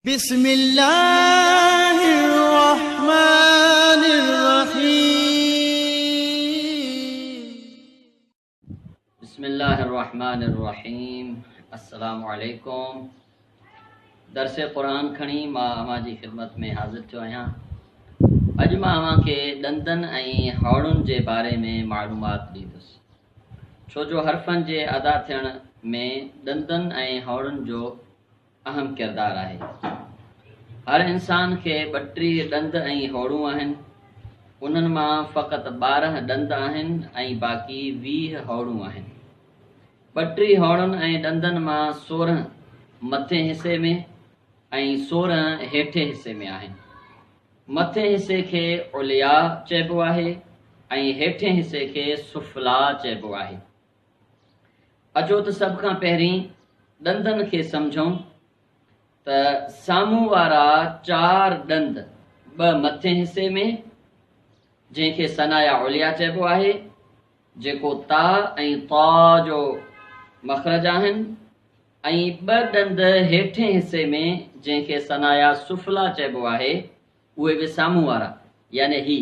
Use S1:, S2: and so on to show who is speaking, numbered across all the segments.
S1: بسم الله الرحمن الرحيم.
S2: بسم الله الرحمن الرحيم. السلام عليڪم. درس قرآن کڻي مان اوهان جي خدمت ۾ حاضر ٿيو آهيان. اڄ مان اوهان کي ڏندن ۽ هوڙن جي باري ۾ معلومات ڏيندس، ڇو جو حرفن جي ادا ٿيڻ ۾ ڏندن ۽ هوڙن جو اهم ڪردار آهي. هر انسان کي 32 ڏند ۽ هوڙون آهن. انهن مان فقط 12 ڏند آهن ۽ باقي 20 هوڙون آهن. 32 هوڙن ۽ ڏندن مان 16 مٿين حصي ۾ ۽ 16 هيٺين حصي ۾ آهن. مٿين حصي کي عليا چئبو آهي ۽ هيٺين حصي کي سفليٰ چئبو آهي. اچو ته سڀ کان پهرين ڏندن کي سمجهون ته سامهون وارا 4 ڏند، 2 مٿين حصي ۾، جنهن کي ثنايا عليا چئبو آهي، جيڪو تا ۽ طا جو مخرج آهن، ۽ 2 ڏند هيٺين حصي ۾، جنهن کي ثنايا سفليٰ چئبو آهي، اهي به سامهون وارا، يعني هي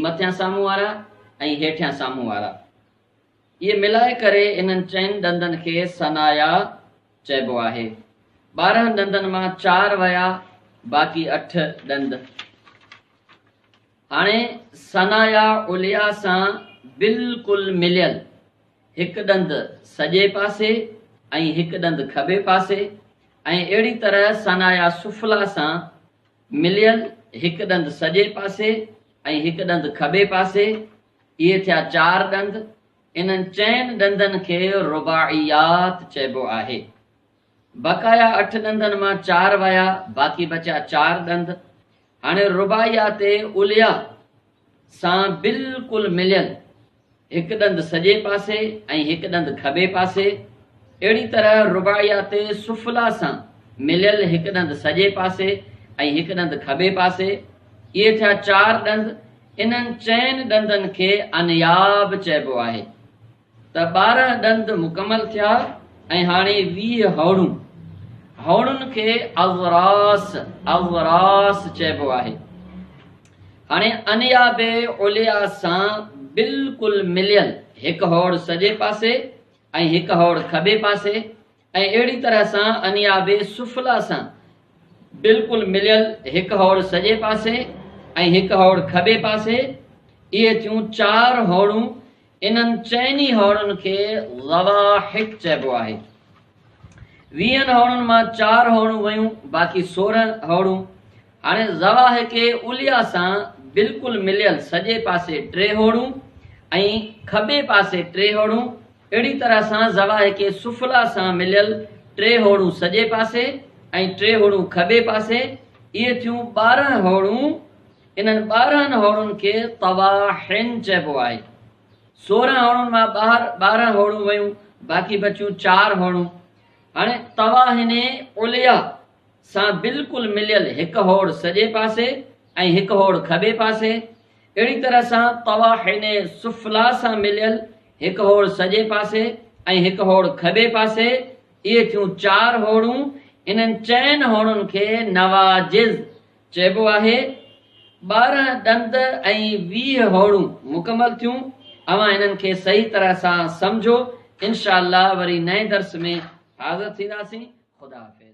S2: مٿيان سامهون وارا ۽ هيٺيان سامهون وارا، اهي ملائي ڪري انهن چئن ڏندن کي ثنايا چئبو آهي. 12 ڏندن مان 4 ويا، باقي 8 ڏند. هاڻي ثنايا عليا سان بلڪل مليل هڪ ڏند سڄي پاسي ۽ هڪ ڏند کٻي پاسي، ۽ اهڙي طرح ثنايا سفليٰ سان مليل هڪ ڏند سڄي پاسي ۽ هڪ ڏند کٻي پاسي، اهي ٿيا 4 ڏند. انهن چئن ڏندن کي رباعيات چئبو آهي. بقايا 8 ڏندن مان 4 ويا، باقي بچيا 4 ڏند. هاڻي رباعيات عليا سان بلڪل مليل هڪ ڏند سڄي پاسي ۽ هڪ ڏند کٻي پاسي، اهڙي طرح رباعيات سفليٰ سان مليل هڪ ڏند سڄي پاسي ۽ هڪ ڏند کٻي پاسي، اهي ٿيا 4 ڏند. انهن چئن ڏندن کي انياب چئبو آهي. ته 12 ڏند مڪمل ٿيا ۽ هاڻي 20 هوڙون. هوڙن کي اضراس، اضراس چئبو آهي. هاڻي انياب عليا سان بلڪل مليل هڪ هوڙ سڄي پاسي ۽ هڪ هوڙ کٻي پاسي، ۽ اهڙي طرح سان انياب سفليٰ سان بلڪل مليل هڪ هوڙ سڄي پاسي ۽ هڪ هوڙ کٻي پاسي، اهي ٿيون 4 هوڙون. انهن چئني هوڙن کي ضواحڪ چئبو آهي. 20 هوڙن مان 4 هوڙون ويون، باقي 16 هوڙون. هاڻي ضواحڪ عليا سان بلڪل مليل سڄي پاسي 3 هوڙون ۽ کٻي پاسي 3 هوڙون، اهڙي طرح سان ضواحڪ سفليٰ سان مليل 3 هوڙون سڄي پاسي ۽ 3 هوڙون کٻي پاسي، اهي ٿيون 12 هوڙون. انهن 12 هوڙن کي طواحن چئبو آهي. 16 هوڙن مان 12 هوڙون ويون، باقي بچيون 4 هوڙون. هاڻي طواحن عليا سان بلڪل مليل هڪ هوڙ سڄي پاسي ۽ هڪ هوڙ کٻي پاسي، اهڙي طرح سان طواحن سفليٰ سان مليل هڪ هوڙ سڄي پاسي ۽ هڪ هوڙ کٻي پاسي، اهي ٿيون 4 هوڙون. انهن چئن هوڙن کي نواجذ چئبو آهي. 12 ڏند ۽ 20 هوڙون مڪمل ٿيون. اوهان انهن کي صحيح طرح سان سمجهو. انشاء الله وري نئين درس ۾ حاضر ٿينداسين. خدا حافظ.